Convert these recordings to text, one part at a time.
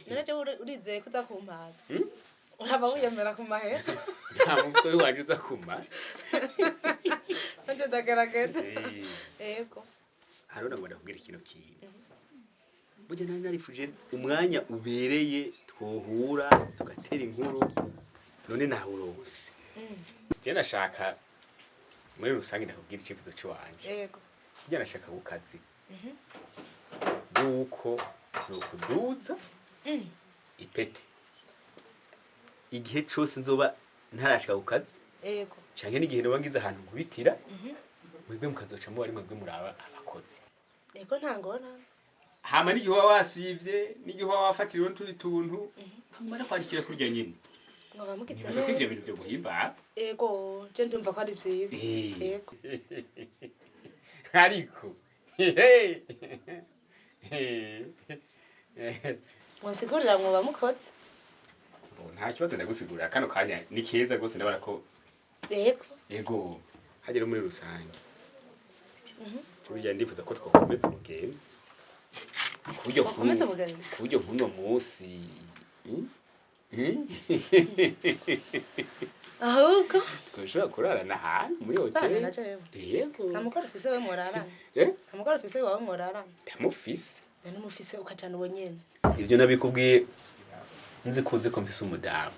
None jewe urizeye ko uza kumpaza? Uraba wiyemera ku mahera? Nta mufuko w'iwanje uza kumara. Nanje ndagerageza. Yego. Haruna, ngo ndakubwira ikintu kimwe. Burya nari narifuje umwanya ubereye twohura tugatera inkuru, none nawuronse. Je nashaka muri rusange ndakubwira icifuzo ciwanje. Burya nashaka ku kazi yuko nokuduza ipete igihe cose nzoba ntarashika ku kazi, canke n'igihe noba ngize ahantu nkubitira, mwebwe mukazoca muba ari mwebwe muraba abakozi. Yego, nta ngorane. Hama n'igihe uba wasivye, n'igihe uba wafatiriwe n'utundi tuntu, nkamara kwandikira kurya nyene. Mwaba mugize Nibaza ko ivyo neza. bintu vyo guhimbara. Yego, je ndumva ko ari vyiza. Yego. Ariko Mwansigurira, mwoba mukoze. Nta kibazo, ndagusigurira. Kano kanya ni keza rwose, ndabona ko Yego, hagera muri rusange burya ndifuza ko twakomeza umugenzi ku buryo Twakomeza umugenzi? Ku buryo nk'uno munsi, Ahubwo twashobora kurarana ahantu muri Kurarana hoteli. na jewe? Yego. Nta mukoro ufise we mworarana? Eh? Nta mukoro ufise wawe mworarana? Ndamufise. None umufise ukacana uwo nyene? Ibyo nabikubwiye nzi ko uzi ko mfise umudamu.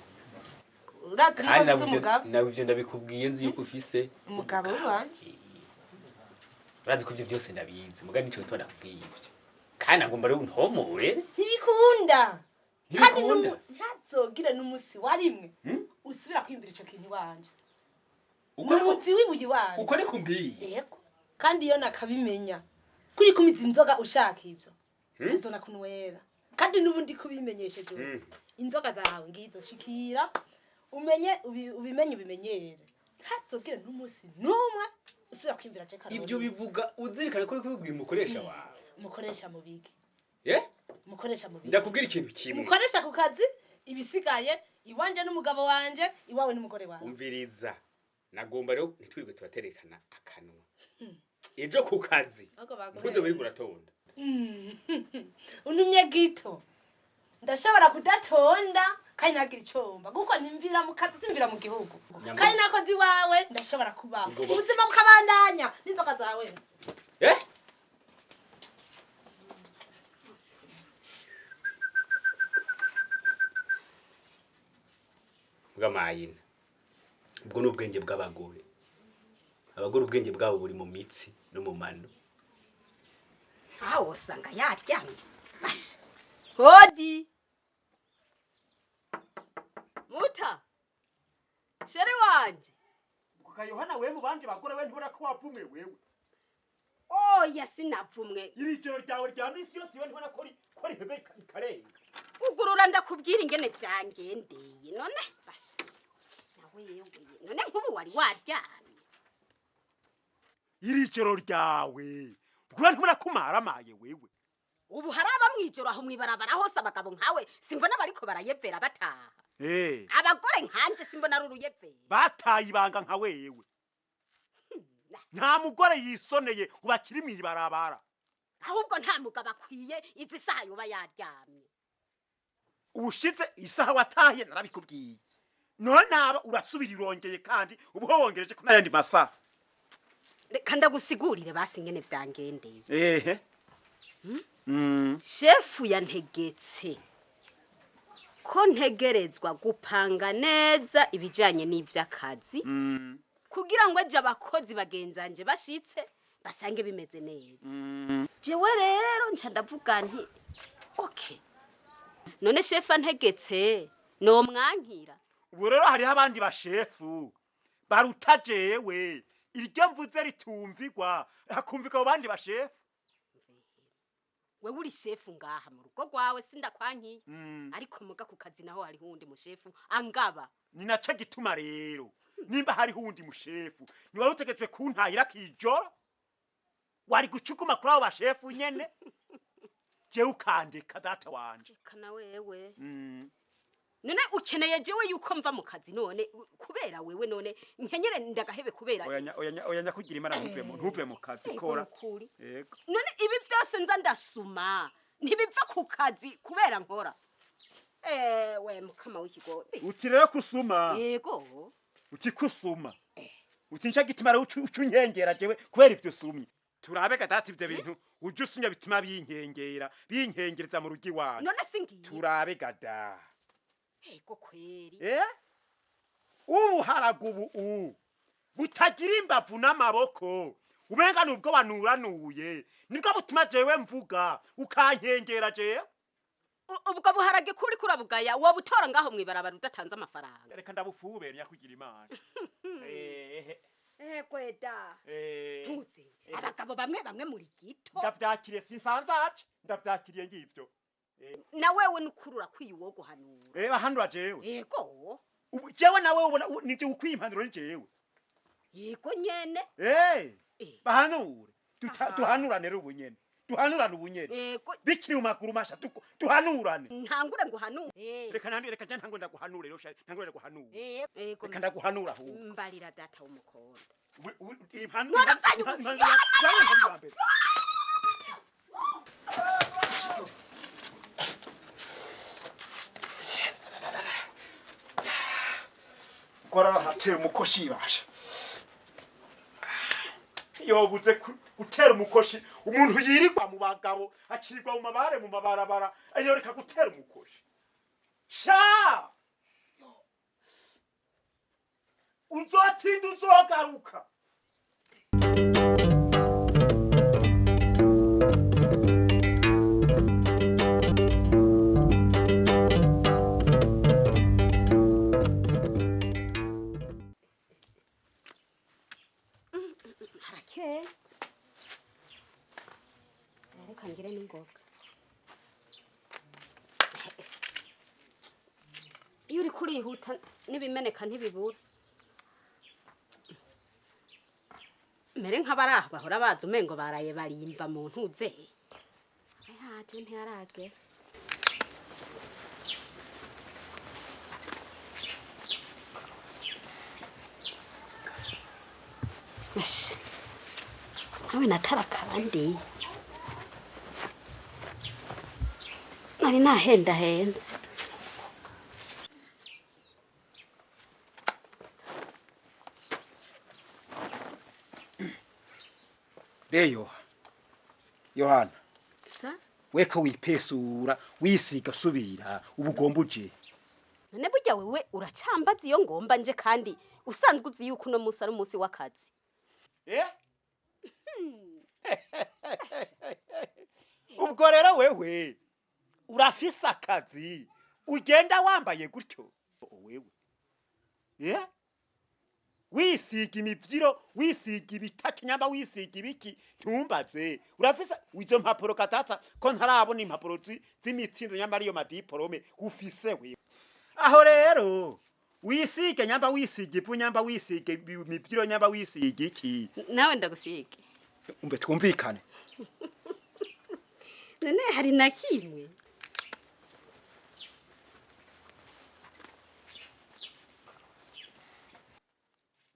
Urazi niba Kandi ufise umugabo? Nawe ibyo ndabikubwiye nzi yuko ufise Umugabo w'iwanje. Urazi ko ibyo byose ndabizi, muga nico gituma ndakubwiye ibyo, kandi nagomba rero untomore. Ntibikunda kandi. Ntibikunda? Ntazogire n'umusi warimwe usubira kwiyumvira ico kintu iwanje. Uko niko Umuzi w'ibuye iwanje. Uko niko umbwiye? Yego, kandi iyo nakabimenya kuri kumiza inzoga ushaka ivyo, nzona kunwera. Kandi n'ubundi kubimenyesheje ubu, inzoga zawe ngizo, shikira umenye ubimenye ubimenyere. Ntazogire n'umunsi n'umwe usubira kwiyumvira je Karoli. Ibyo bivuga uzirikane ko uri kubibwira umukoresha wawe. Umukoresha mubiki? Eh? Umukoresha mubiki? Ndakubwira ikintu kimwe. Umukoresha ku kazi, ibisigaye iwanje n'umugabo wanje, iwawe n'umugore wawe. Umviriza, nagomba rero ntitwirirwe turaterekana akanwa. Ejo ku kazi Ahubwo baguhenze. ntuze wirirwe uratonda. Unumye gito, ndashobora kudatonda kandi ntagira icomba, kuko nimvira mu kazi, simvira mu gihugu. Kandi nakoze iwawe ndashobora kubaho, ubuzima bukabandanya n'inzoka zawe. Eh. Bw'amayina, ubwo ni ubwenge bw'abagore. Abagore ubwenge bwabo buri mu mitsi no mu mano. Aho usanga yaryamye. Basha, hodi muta, chéri wanje. Kuka Yohana, we mu bandi bagore we, ntubona ko wavumwe wewe? Oya, sinavumwe. Iri joro ryawe rya misi yose, we ntubona ko ko rihebe rikarenga? Ugurura ndakubwira ingene vyangendeye. None basha nawe, yewe, none nk'ubu wari waryamye? Iri joro ryawe ubwo ntubona ko umaramaye wewe? Ubu hari aba mwijoro aho mwibarabara hose abagabo nkawe simbona bariko barayevera bataha. Abagore nkanje simbona ari uruyevera. Bataye ibanga nka wewe, nta mugore yisoneye ubakiri mw'ibarabara. Ahubwo nta mugabo akwiye izi saha yoba yaryamye. Ubushize isaha watahiye narabikubwiye, none naba urasubira irongeye, kandi ubu ho wongereje ko n'ayandi masaha. Reka ndagusigurire basi ingene vyangendeye. Ehe. Shefu yantegetse ko ntegerezwa gupanga neza ibijanye n'ivy'akazi kugira ngo ejo abakozi bagenzanje bashitse basange bimeze neza. Jewe rero nca ndavuga nti okay, none shefu antegetse nomwankira? Ubu rero hariho abandi bashefu baruta jewe, iryo mvuze ritumvigwa hakumvika abo bandi bashefu. Wewe uri shefu ngaha mu rugo rwawe, sindakwankiye, ariko muga ku kazi naho hariho uwundi mushefu angaba. Ni naco gituma rero nimba hariho uwundi mushefu, niwari utegetswe kuntahira kijoro, wari gucuguma kuri abo bashefu nyene, jewe ukandika data wanje. Reka na wewe. None ukeneye jewe yuko mva mu kazi none kubera wewe? None nkenyere ndagahebe kubera Oya oya, nyakugira Imana, ntuve mu kazi. Ego, Kora. nukuri. Yego. None ibi byose nza ndasuma Ntibiva ku kazi kubera nkora. We mukama w'ikigo. Uti rero kusuma. Yego. Uti kusuma. Uti nca gituma rero ucu unkengera jewe kubera ivyo usumye. Turabe gatati ivyo bintu uje usumya bituma binkengera, binkengereza mu rugi wawe. None singiye. Turabe gada. Ego kweri. Ubu haragubu u. Butagira imbavu n'amaboko. Umenga nubwo wanuranuye. Nibwo butuma jewe mvuga ukankengera jewe. Ubwo buharage kuri kurabugaya wobutora ngaho mwibarabara udatanze amafaranga. Reka ndabufube nyakugira Imana. Kweda. Ntuzi abagabo bamwe bamwe muri gito. Ndavyakiriye sinsanzaje, ndavyakiriye ngivyo. Na wewe nukurura kwiye uwo guhanura. Bahanura jewe. Yego. Ubu jewe nawe ubona nije ukwiye impanuro ni jewe. Yego nyene. Bahanure. Duhanurane rero ubunyene. Duhanurane ubunyene. Yego. Bikiri mu maguru masha duhanurane. Ntangure nguhanure. Reka nandi reka je ntangure ndaguhanure rero shari ntangure ndaguhanure. Yego. Reka ndaguhanura ahubwo. Mbarira data w'umukondo. Impanuro. Gora hatera umukoshi basha. Yobuze gutera umukoshi umuntu yirirwa mu bagabo akirirwa mu mabare mu mabarabara ayoreka gutera umukoshi. Sha! Uzotinda uzogaruka. Harakeye. Reka ngire n'ingoga. Iyo uri kurihuta n'ibimeneka ntibibura. Mere nk'abaraho bahora bazi umengo baraye barimba mu ntuze. Ayaje ntiharage. Ashi. Nawe natara kandi. Nari nahenda henze. Beyo Yohana. Sa? Weko wipesura wisiga subira ubugomba uje. None burya wewe uracambaza iyo ngomba nje kandi usanzwe uzi yuko uno musi ari umunsi w'akazi. Ubwo rero wewe urafise akazi ugenda wambaye gutyo wewe. Wisiga imivyiro wisiga ibitaki nyamba wisiga ibiki ntumbaze urafise izo mpapuro katatsa ko ntarabona impapuro z'imitsindo nyamba ariyo madiplome ufise wewe. Aho rero wisige nyamba wisiga ivu nyamba wisiga imivyiro nyamba wisiga iki nawe ndagusige umbe twumvikane. None hari na kimwe.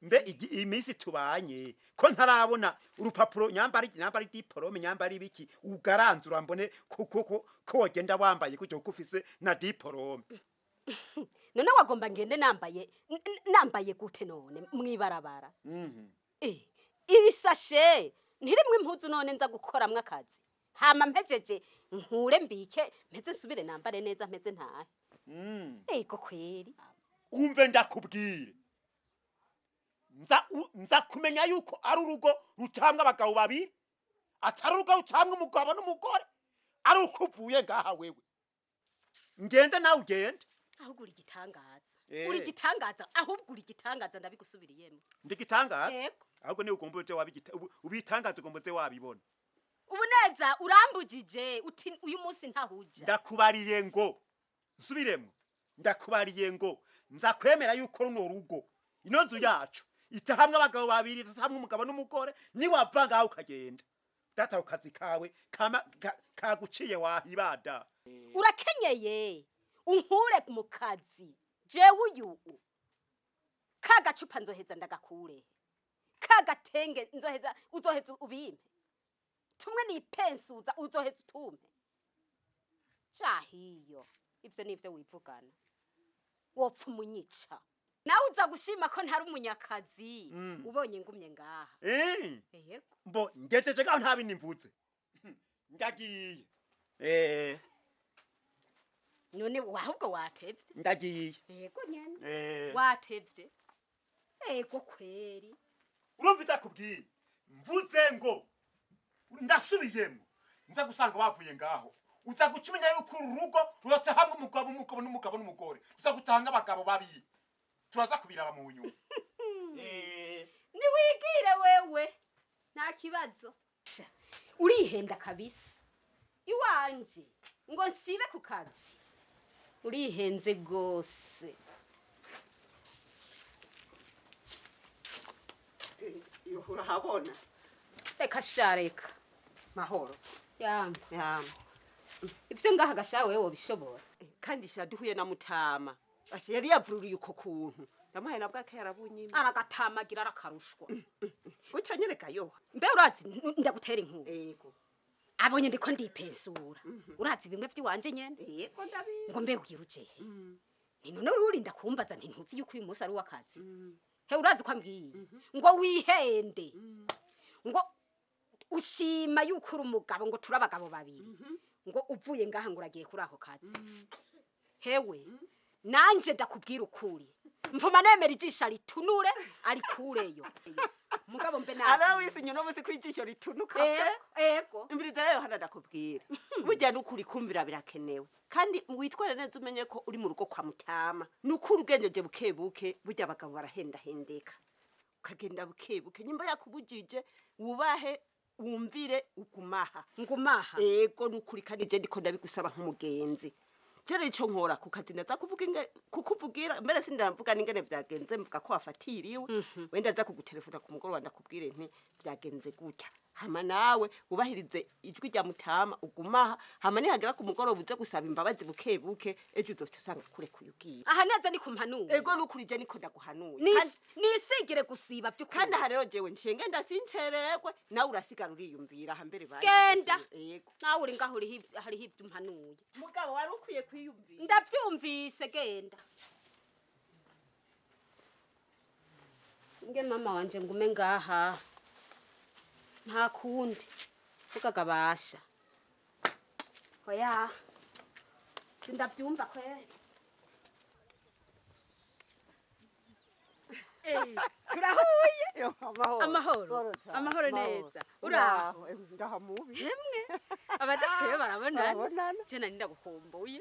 Mbe iminsi tubanye ko ntarabona urupapuro nyamba ari diplome nyamba ari biki ugaranzura mbone ko wogenda wambaye kujya kufise na diplome. None wagomba ngende nambaye nambaye gute none mwibarabara? Iri sashe ntirimwe impuzu none nza gukoramwe akazi. Hama mpejeje nkure mbike mpeze nsubire nambare neza mpeze ntahe. Ego kweri. Umve ndakubwire. Nza kumenya yuko ari urugo rutambwa abagabo babiri atari urugo rutambwa umugabo n'umugore ari ukuvuye ngaha wewe. Ngende nawe ugende. Ahubwo uri igitangaza. Uri igitangaza ahubwo uri igitangaza ndabigusubiriyemo. Ndi igitangaza? Ahubwo ni ugomba uje wabigita ubitangaza ugomba uze wabibona. Ubu neza urambujije uti uyu munsi ntahuja. Ndakubariye ngo nsubiremo. Ndakubariye ngo nza kwemera yuko runo rugo ino nzu yacu itahamwe abagabo babiri itahamwe umugabo n'umugore niwava ngaho ukagenda. Data ukazi kawe kama kaguciye wahibada. Urakenyeye unkure mu kazi jewe uyu kagacupa nzoheza ndagakure kagatenge nzoheza uzoheza ubimpe tumwe ni pensuza uzoheza utumpe. Cahiyo ivyo nivyo wivugana wopfa umunyica nawe uza gushima ko ntari umunyakazi ubonye ngumye ngaha. Yego. Mbo ngejeje gaho nta bindi mvuze. Ndagiye. None ahubwo watevye. Ndagiye. Yego nyene. Watevye. Yego kweri. Urumva itakubwiye. Mvuze ngo ndasubiyemo. Nza gusanga bavuye ngaho. Uza gucumenya yuko urugo ruratse hamwe umugabo umugabo n'umugabo n'umugore. Uza gutanga abagabo babiri. Turaza kubiraba mu nyuma. Niwigire wewe. Nta kibazo. Urihenda kabisa. Iwanje ngo nsibe ku kazi. Urihenze gose. Urahabona. Reka shareka. Mahoro. Yamba. Yamba. Ivyo ngaha gashawe wewe bishobora. Kandi shaduhuye na mutama. Ashe yari yavururiye uko kuntu. Ndamuhaye nabwo akayarabunyima. Aragatamagira arakarushwa. Gutyo nyereka yoha. Mbe urazi ndagutera inkuru. Yego. Abonye ndiko ndipensura. Urazi bimwe vy'iwanje nyene? Yego ndabizi. Ngo mbe ugira ujehe. Ni none urinda kumbaza nti ntuzi yuko uyu munsi ari uw'akazi. He urazi ko ambwiye. Ngo wihende. Ngo ushima yuko uri umugabo ngo turi abagabo babiri. Ngo uvuye ngaha ngo uragiye kuri ako kazi. Hewe nanje ndakubwira ukuri. Mvuma nemera ijisho ritunure arikureyo. Mugabo mbe nawe. Ara wisi nyuno musi kwijisho ritunuka pe. Ego. Imbiriza rero hana ndakubwira. Burya nukuri kumvira birakenewe. Kandi witware neza umenye ko uri mu rugo kwa mutama. Nukuri ugenjeje buke buke burya abagabo barahenda hendeka. Ukagenda buke buke nyimba yakubujije wubahe wumvire ugumaha. Ngumaha. Ego nukuri kandi je ndiko ndabigusaba nk'umugenzi. Jere ico nkora ku kazi ndaza kuvuga inge kukuvugira mbere sindamvuga n'ingene vyagenze mvuga ko wafatiriwe. Wenda nza kugutelefona ku mugoroba ndakubwire nti vyagenze gutya. Hama nawe ubahirize ijwi rya mutama ugumaha hama nihagera ku mugoroba uze gusaba imbabazi buke buke ejo uzoca usanga kure kuyugiye. Aha naza ni kumpanura. Ego nukuri je niko ndaguhanuye. Nisigire gusiba by'ukuri. Kandi aha rero jewe nciye ngenda sincererwe nawe urasigara uriyumvira aha mbere bari. Genda. Ego. Nawe uri ngaho hariho ivyo umpanuye. Mugabo wari ukwiye kwiyumvira. Ndavyumvise genda. Nge mama wanje ngume ngaha. Nta kundi. Ukagabasha. Oya. Sindavyumva kweri. Turahuye. Amahoro. Amahoro. Amahoro neza. Uraho. Ndahamubi. Hemwe. Abadafeye barabonana. Barabonana. Je nari ndagukumbuye.